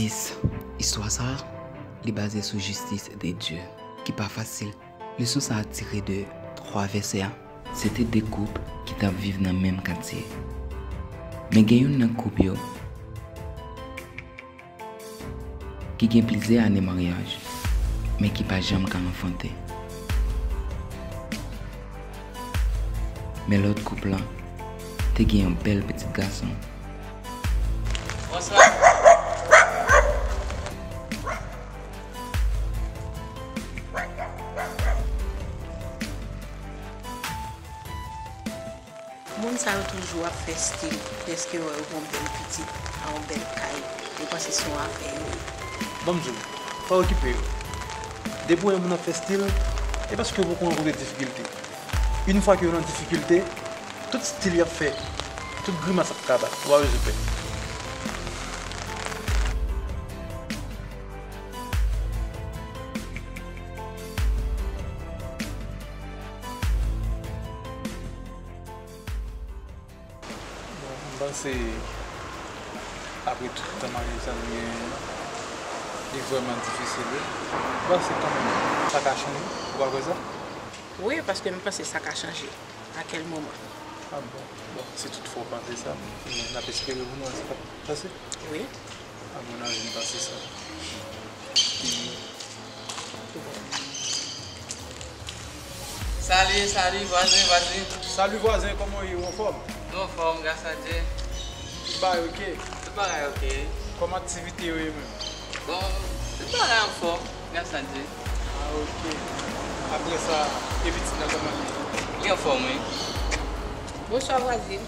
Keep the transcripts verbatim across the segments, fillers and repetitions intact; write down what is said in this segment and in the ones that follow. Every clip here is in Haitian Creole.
Jistis. Istwa sa a, li baze sou jistis de Dye, ki pa fasil. Leson sa a tire de twa vèsè a. Se te de koup ki t ap viv nan menm katye. Men gen youn nan koup yo ki gen plizyè ane maryaj, men ki pa janm ka anfante. Men lòt koup lan te gen yon bèl pitit gason. Bonswa. Moun sa yo toujou ap fè stil, dèske yo wè yo gen yon bèl pitit, ak yon bèl kay, yo panse se yon afè yo ye. Ban m di w, pa okipe yo. Depi w wè yon moun ap fè stil, e paske yo poko rankontre difikilte. Yon fwa ke yo nan difikilte, tout stil y ap fè, tout grimas ap kaba, ou pa bezwen pè. Bon, m panse, apre tout tan maryaj sa nou genyen an, li vrèman difisil, wi. M panse kanmenm, sa ka chanje, ou pa kwè sa? Wi, paske m panse sa ka chanje. A kèl moman? A bon, bon, si toutfwa w panse sa, n ap espere pou nou wè sa k ap pase. Wi. A mon avi, m panse sa. Salut, salut, vwazen, vwazen. Salut vwazen, kòman w ye? Ou anfòm? Nou anfòm, gras a Dye. Tout bagay oke? Tout bagay oke. Kòman aktivite yo ye menm? Bon, tout bagay anfòm, gras a Dye. Ah, oke. Apre sa, e pitit la kòman li ye? Li anfòm, wi. Bonswa vwazin.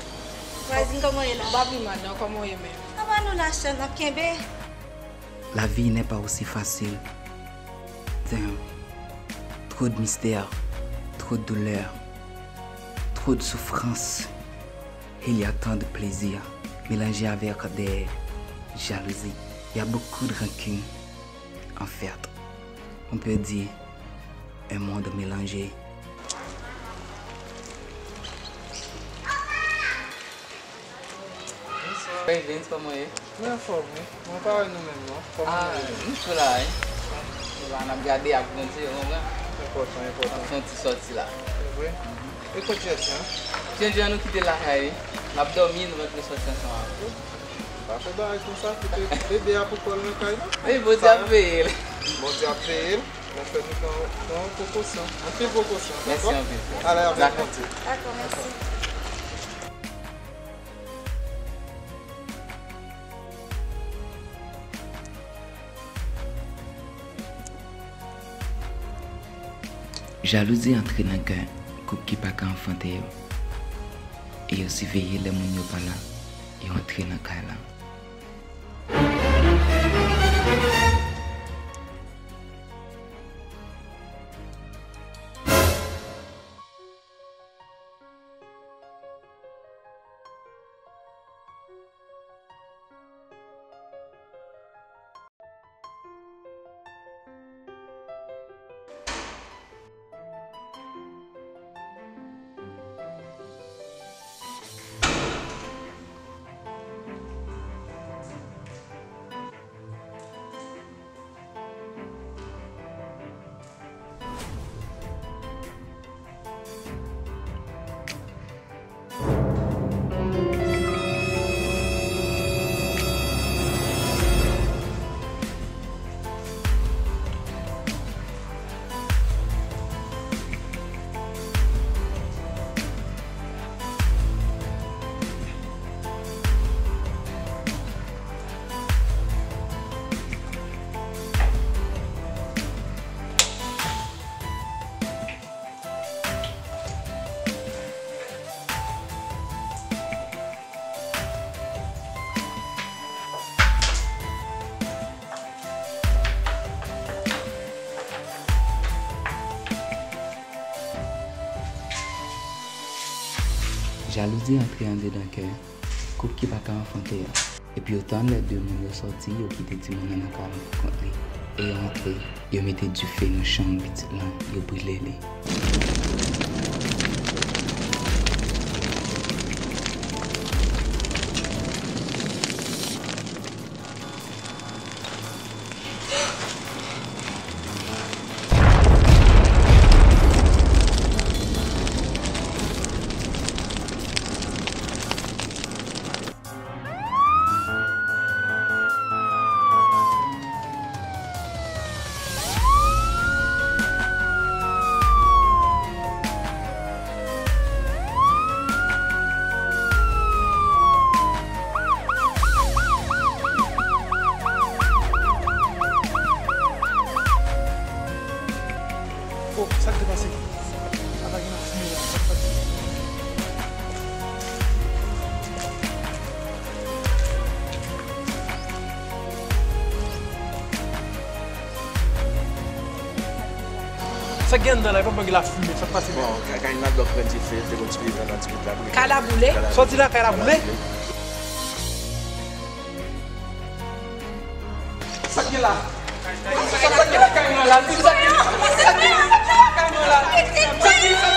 Vwazin, kòman w ye la? M pa pi mal non, kòman w ye menm? Anba nou la, chè, n ap kenbe. La vie n'est pas aussi facile. Damn. Trop de mystères, trop de douleurs, trop de souffrances. Il y a tant de plaisir mélangé avec des jalousies. Il y a beaucoup de rancune. En fait, on peut dire un monde mélangé. Bonswa. Hey Vince, kòman w ye? Mwen anfòm wi. Mwen pa wè nou menm non. Kòman nou ye? Nou tou la wi. Nou la n ap gade ak Bondye, ou konprann? Enpòtan, enpòtan. N ap fè yon ti sòti la. Se vre? E kot Jèdi an? Jèdi an nou kite l lakay li. L ap dòmi, nou rantre sòti ansanm avè l. Pa fè bagay konsa, kite bebe a pou kò l nan kay la. Wi, Bondye ap veye l. Bondye ap veye l. Mwen fè nou pran, pran prekosyon. Anpil prekosyon, dakò? Mèsi anpil. Ale avèk Bondye. Dakò, mèsi. Jalouzi antre nan kè koup ki pa ka anfante yo, e yo siveye lè moun yo pa la, yo antre nan kay la. Jalouzi antre andedan kè koup ki pa ka anfante a. Epi yo tann lè de moun yo sòti, yo kite timoun nan nan kay lan pou kont li. E yo antre, yo mete dife nan chanm pitit lan, yo brile li. Sa k gen anndan la, e pa blag lafimen, sa k pase menm? Bon, ka-, kay nan dòk pran dife, te gon ti pye nan ti pye la boule. Kay la boule? Kay la boule. Sa w di la, kay la boule? Sa k gen la? Sa k gen la, kay mwen la? Sa k gen la, kay mwen la? Sa k gen la, kay mwen la? Sa k gen la?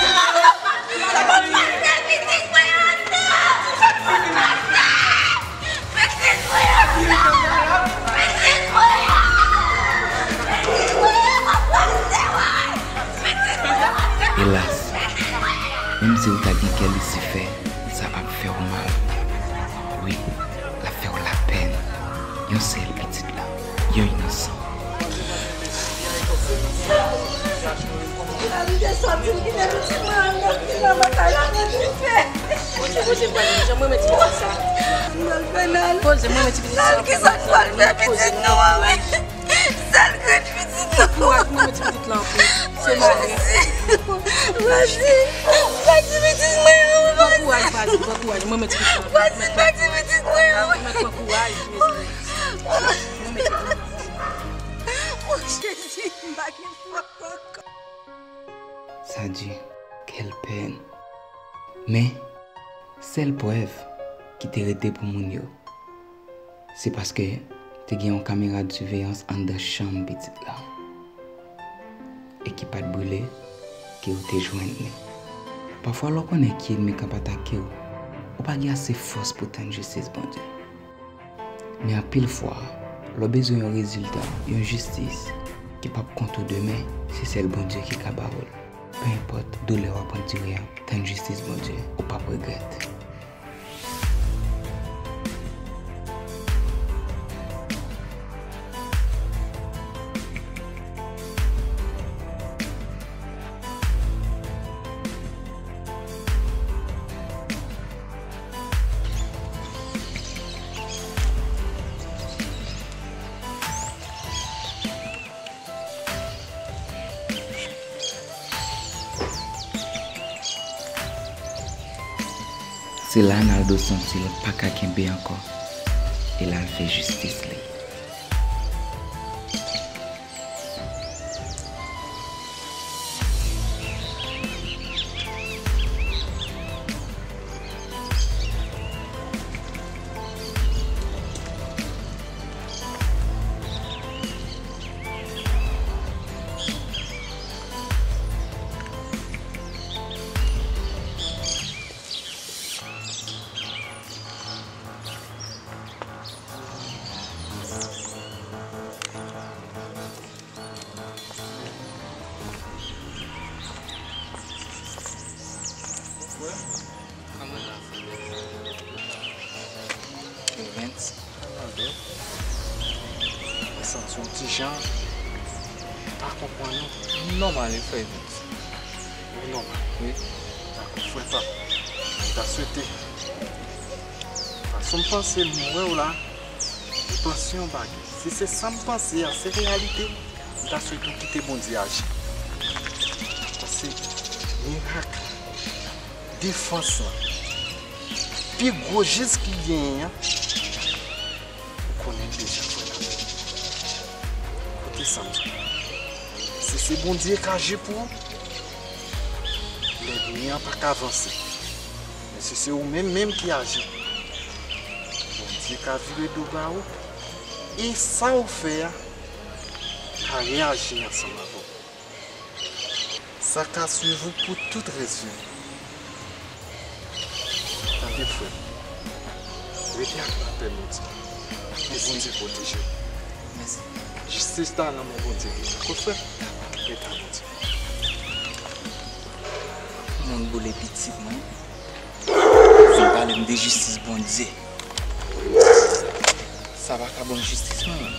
Elas, menm si w ta gen kè Lisifè, sa ap fè w mal. Wi, l ap fè w lapèn. Yon sèl pitit la, yon inosan. Sa m te sòti m kite pitit mwen anndan, pitit mwen pa ka lave dife. Poze, poze, poze, jan mwen mete pitit sa. Poze, mwen mete pitit sa. Sèl ki sa k pral fè pitit nou an, wi. Sèl grenn pitit nou. Kouraj, mwen mete pitit la anpil. Se mwen. Pati, pati pitit mwen an, pati. Pran kouraj, pati, pran kouraj, mwen mete pitit la anpil. Pati, pati pitit mwen an. Mwen pran kouraj, mezanmi. Mwen mete pitit la anpil. O Jezi, m pa gen fòs ankò. Sa di, quelle peine. Men, sèl prèv ki te rete pou moun yo, se paske te gen yon kamera de siveyans anndan chanm pitit la, e ki pa t brile, ke w te jwenn li. Pafwa, lè w konnen ki ènmi k ap atake w, ou pa gen ase fòs pou tann jistis Bondye. Men anpil fwa, lè w bezwen yon rezilta, yon jistis ki p ap kont ou demen, se sèl Bondye ki ka ba ou l. Penenpòt doulè w ap andire a, tann jistis Bondye, ou p ap regrèt. Se la Naldo santi l pa ka kenbe ankò, e l al fè jistis li. Evans, mwen santi yon ti jan, m pa konprann ou. Nòmal, wi, frè Evans. Wi, nòmal. Wi. Dakò, frè pa m. Mwen ta swete, fason m panse m wè w la, m panse yon bagay. Si se sa m panse a, se reyalite, m ta swete w kite Bondye aji. Paske mirak la, defans lan, pi gwo jis ki genyen an, ou konnen l deja fè l. Koute sa m di w. Si se Bondye k aji pou ou, lènmi an pa ka vanse. Men si se ou menm menm ki aji, Bondye ka vire do ba ou, e sa w fè a ka reyaji ansanm avè w. Sa ka swiv ou pou tout rès vi w. Tande, frè m. Rete ak lapè Bondye. Ke Bondye pwoteje w. Mèsi. Jistis la nan men Bondye. Dakò, frè m? Rete ak Bondye. Moun boule pitit mwen. Vin pale m de jistis Bondye. Sa pa ka ban m jistis mwen menm.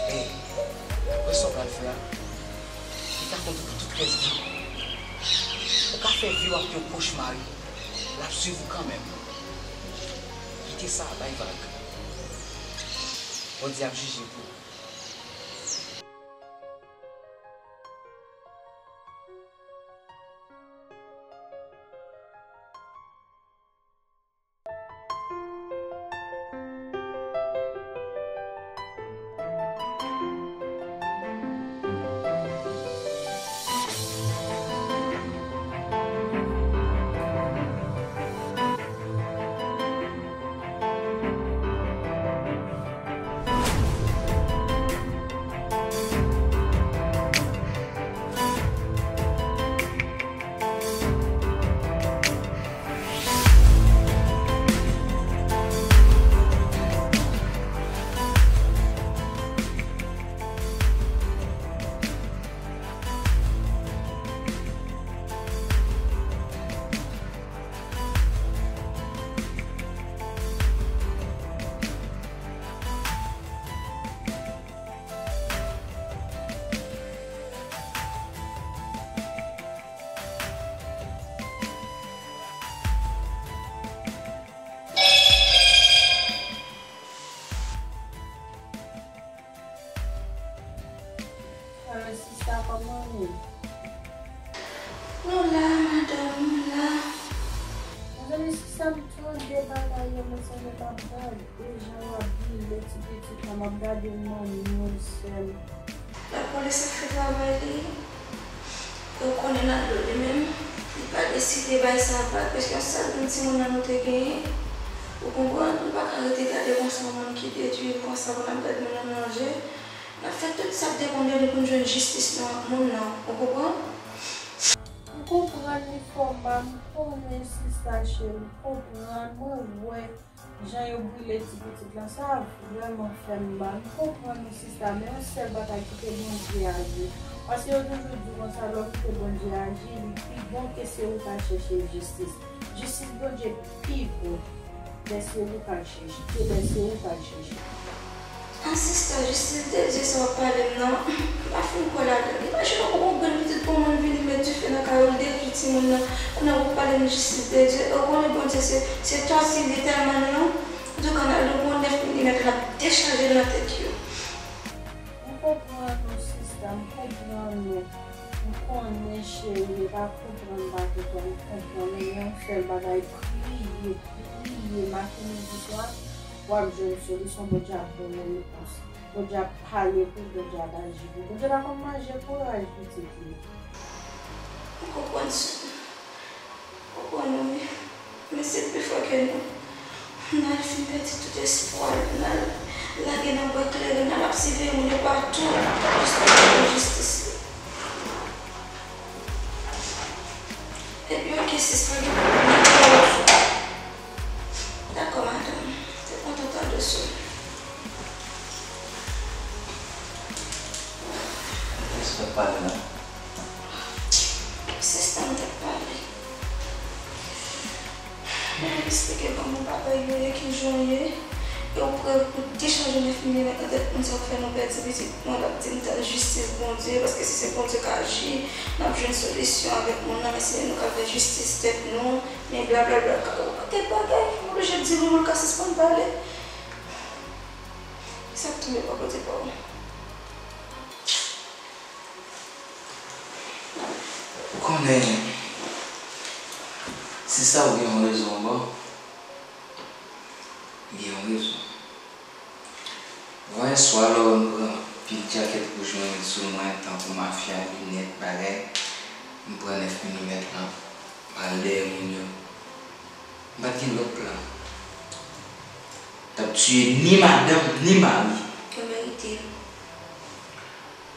Hey, apre sa w pral fè a, li ka kont ou pou tout rès vi w. Ou ka fè vi w ak yon kochma, wi. L ap swiv ou kanmenm. Kite sa, bay vag. Bondye ap jije pou ou. Mwen ap gade jan w ap brile ti pitit la, m ap gade manmi w sèl. Lapolis ap fè travay li. E w konnen Naldo li menm, li pa deside bay sa vag, paske yon sèl grenn timoun nan nou te genyen. Ou konprann? Nou pa ka rete gade konsa yon moun ki detwi l konsa pou n ap gade moun nan nan je. N ap fè tout sa k depann de nou pou n jwenn jistis nou ak moun nan. Ou konprann? M konprann li fò m pa, m konnen sista cheri, m konprann, mwen wè jan yo brile ti pitit lan, sa vrèman fè m mal. M konprann ou sista, men yon sèl bagay, kite Bondye aji. Paske yo toujou di konsa, lè w kite Bondye aji, li pi bon ke se ou k al chèche jistis. Jistis Bondye pi bon lè se ou k al chèche, ke lè se ou k al chèche. Ah sista, jistis de Dye sa w ap pale m nan, m pa fin kwè ladan l. Imajine w poko grenn pitit pou yon moun vini met dife nan kay ou, l detwi timoun nan, kounye a w ap pale m jistis de Dye. E w konnen Bondye se, se tòti li tèlman non. Antouka Naldo gen yon nèf milimèt l ap dechaje l nan tèt yo. M konprann ou sista, m konprann ou. M konnen cheri, e pa konprann m pa konprann, m konprann ou, men yon sèl bagay, priye, priye maten, midi, swa, w ap jwenn solisyon, Bondye ap ban w yon repons. Bondye ap pale pou w, Bondye ap aji pou w. Bondye pa konn manje kouraj pitit li. M konprann sè m. M konprann ou wi. Men se l pi fò ke nou. Nal fin pèdi tout espwa l. Nal lage nan bwa kleren. Nal ap siveye moun yo patou. Jis pou l jwenn jistis li. Epi oke sis, pa gen pwoblèm. Dakò, madanm. Te kontan tande sou. Kiyès w t ap pale la? Sista m t ap pale. Mwen eksplike kòman bagay yo ye, kijan yo ye. E w prè pou dechaje nèf milimèt nan tèt moun sa k fè nou pèdi pitit nou, l ap di m tann jistis Bondye, paske si se Bondye k aji, n ap jwenn solisyon avèk moun nan, men se nou k ap fè jistis tèt nou. Men blablabla, yon pakèt bagay, m oblije di Loulou l ka sispann pale. Sa k tonbe bò kote pa w? Ou konnen, sista, ou gen yon rezon, bon. Ou gen yon rezon. Vanyè swa, lò m pran pil djakèt wouj mwen met sou mwen, tankou mafya, linèt, bagay, m pran nèf milimèt lan, m al dèyè moun yo. M pa t gen lòt plan. M t ap tiye ni madanm, ni mari. Yo merite l.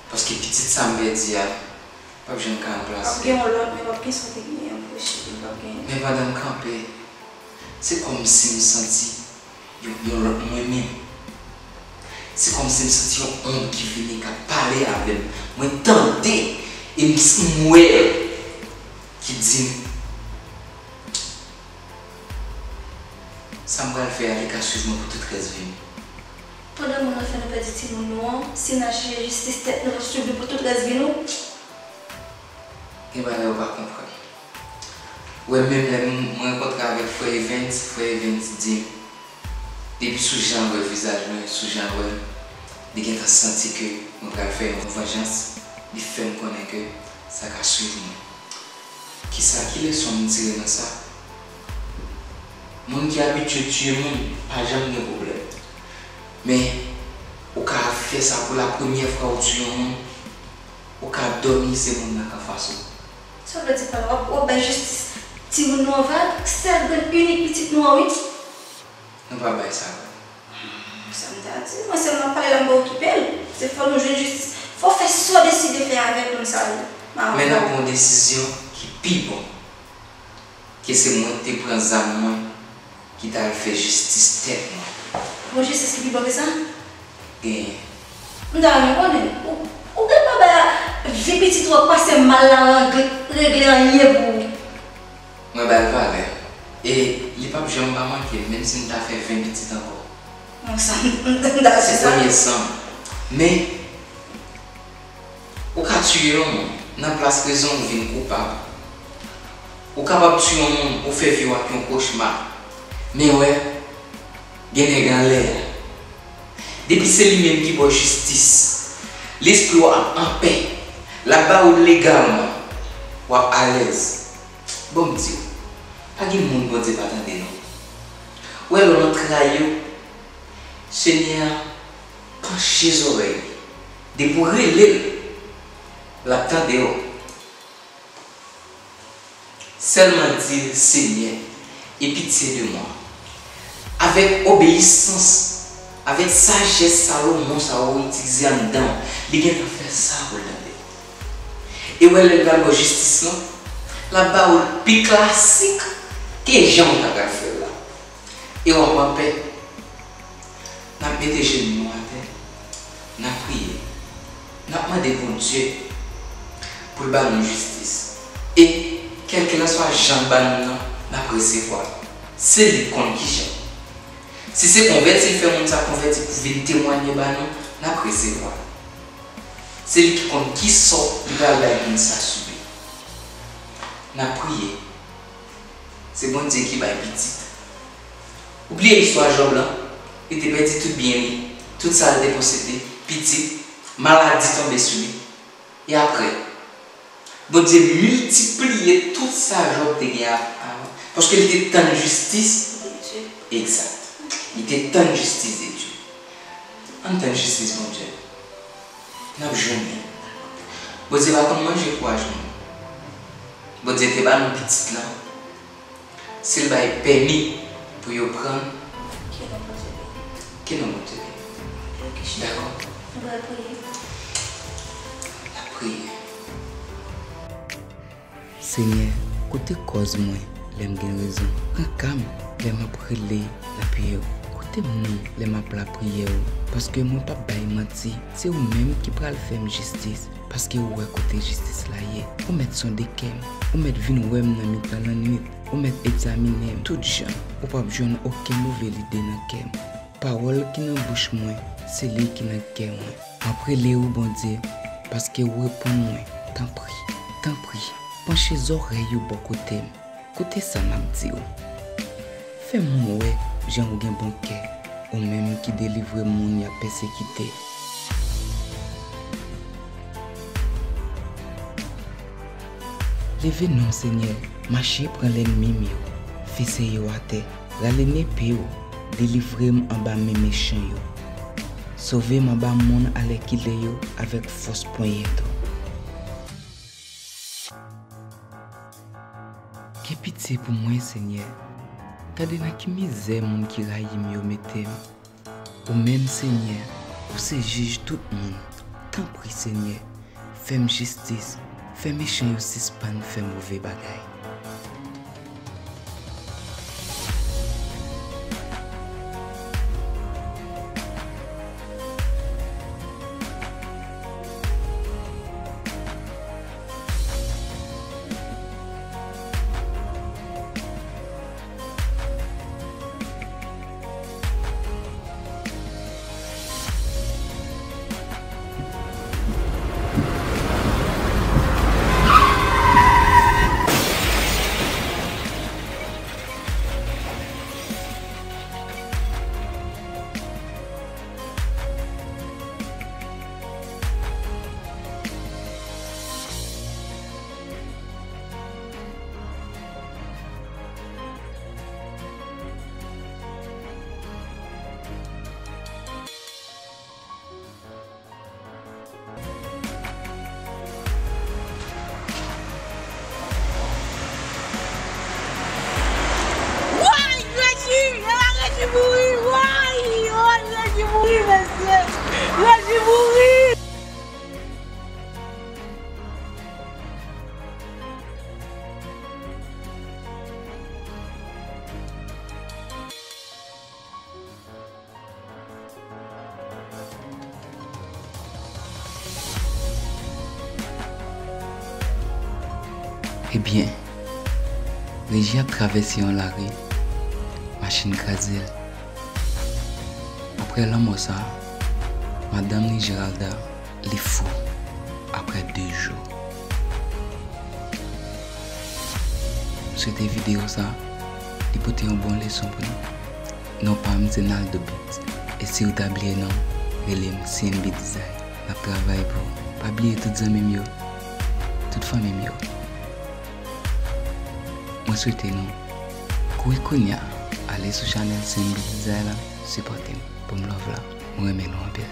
Paske pitit sa m pèdi a, p ap janm ka ranplase. P ap gen yon lòt, men p ap gen sa w te genyen an, posib, p ap gen. Men pandan m kanpe, se kòmsi m santi yon, yon lòt mwen menm. Se kòmsi m santi yon onb ki vini, k ap pale avè m. Mwen tande e m, m wè l ki di m, sa m pral fè a, li ka swiv mwen pou tout rès vi m. Pandan moun nan fè nou pèdi timoun nou an, si n al chèche jistis tèt nou, l ap swiv nou pou tout rès vi nou? Gen bagay ou pa konprann. Ou wè, menm lè m, mwen rankontre avèk frè Evens, frè Evens di m, depi sou jan l wè vizaj mwen, sou jan l wè m, li gentan santi ke mwen pral fè yon vanjans, li fè m konnen ke sa ka swiv mwen. Kisa, ki leson m tire nan sa? Moun ki abitye tiye moun pa janm gen pwoblèm. Men, ou ka fè sa pou la premyè fwa ou tiye yon moun, ou ka dòmi, se moun nan k anfas ou. Sa w vle di pa la? W ap, w ap bay jistis timoun nou an vag, sèl grenn inik pitit nou an wi. Nou pa bay sa vag. Sa m ta di, mwen sèlman pale la m pa okipe l. Se fò nou jwenn jistis. Fò w fè sa w deside fè avèk moun sa yo. Men n ap pran yon desizyon ki pi bon ke se mwen ki te pran zam mwen ki t al fè jistis tèt mwen. Bon, jistis ki pi bon ke sa? Genyen. M ta renmen konnen. Ou, ou gentan bay vi pitit ou ak pase mal la regle, regle anyen pou ou. Mwen ba l valè. E li p ap janm pa manke m, menm si m ta fè ven pitit ankò. Non, sa, m, m, m ta di sa. Se premye san m. Men, ou ka tiye yon moun, nan plas rezon ou vin koupab. Ou kapab tiye yon moun, ou fè vi w ak yon kochma. Men wè, gen nèg anlè a. Depi se li menm ki ba w jistis, lespri w ap anpè. L ap ba ou l legalman. W ap alèz. Bon, m di w, pa gen moun Bondye pa tande non. Wè lè w nan tray ou, Senyè a panche zòrèy li. Depi w rele l, l ap tande w. Sèlman di l, Senyè, e pitye de mwa. Avèk obeyisans, avèk sajès Salomon sa ou itilize anndan w, li gentan fè sa pou l tande w. E w wè lè l pral ba w jistis lan, l ap ba ou l pi klasik ke jan w ta pral fè l la. E w ap anpè. N ap mete jenou nou atè, n ap priye, n ap mande Bondye pou l ba nou jistis. E kèlkelanswa jan l ba nou l lan, n ap resevwa l. Se li k konn kijan. Si se konvèti l fè moun sa konvèti pou vin temwanye ba nou, n ap resevwa l. Se li ki konn ki sò li pral bay moun sa sibi. N ap priye. Se Bondye ki bay pitit. Ou bliye istwa Jòb lan? Li te pèdi tout byen li, tout sa l te posede, pitit, maladi tonbe sou li. E apre, Bondye miltipliye tout sa Jòb te gen av-, avan, paske li te tann jistis. Egzat. Li te tann jistis de Dye. Ann tann jistis Bondye. N ap jwenn li. Bondye pa konn manje kouraj moun. Bondye te ba nou pitit lan. Si l bay pèmi pou yo pran. Ke non Bondye beni. Ke non Bondye beni. Dakò. Nou pral priye. N ap priye. Senyè, koute kòz mwen lè m gen rezon. Pran ka m lè m ap rele lapye w. Koute m non lè m ap lapriyè w, paske mwen p ap bay manti. Se ou menm ki pral fè m jistis, paske ou wè kote jistis la ye. Ou mèt sonde kè m, ou mèt vin wè m nan mitan lannwit, ou mèt egzamine m tout jan, ou p ap jwenn okenn move lide nan kè m. Pawòl ki nan bouch mwen, se li ki nan kè mwen. M ap rele w, Bondye, paske w reponn mwen. Tanpri, tanpri, panche zòrèy ou bò kote m. Koute sa m ap di w. Fè moun wè jan w gen bon kè, ou menm ki delivre moun y ap pèsekite. Leve non, Senyè, mache pran lènmi m yo, fese yo atè, rale nepe w, delivre m anba men mechan yo. Sove m anba moun alèkile yo avèk fòs ponyèt ou. Gen pitye pou mwen, Senyè. Gade nan ki mizè moun ki rayi m yo mete m. Ou menm, Senyè, ou se jij tout moun. Tanpri, Senyè, fè m jistis, fè mechan yo sispann fè move bagay. Woy, Regi! Ala Regi mouri! Woy! Woy, Regi mouri, mesye! Regi mouri! Ebyen, Regi ap travèse yon lari, machin kraze l. Apre lanmò sa, madanm li, Geralda, li fou apre de jou. M swete videyo sa, li pote yon bon leson pou nou. Non pa m se Naldo Beats. E si w ta bliye non m, rele m C N B Design. N ap travay pou ou. Pa bliye tout zanmi m yo, tout fanmi m yo. Mwen swete nou kouri kounya. Ale sou chanèl Sendou Bizay la, sipòte m, ban m love la. Mwen renmen nou anpil.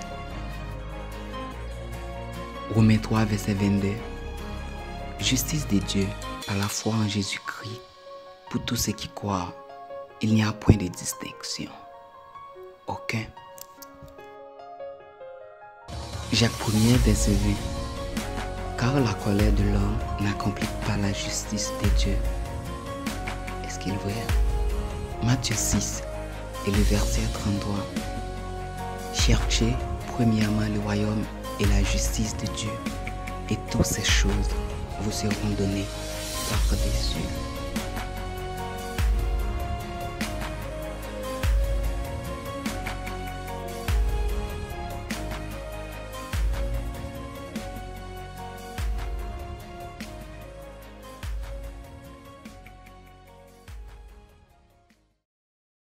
Women twa, vèsè vennde. Justice de Dieu par la foi en Jésus-Christ pour tous ceux qui croient. Il n'y a point de distinction. Aucun. Jacques premier, vèsè ven. Car la colère de l'homme n'accomplit pas la justice de Dieu. Est-ce qu'il est vrai? Matthieu six et le verset trente-trois. Cherchez premièrement le royaume et la justice de Dieu, et toutes ces choses vous seront données par-dessus.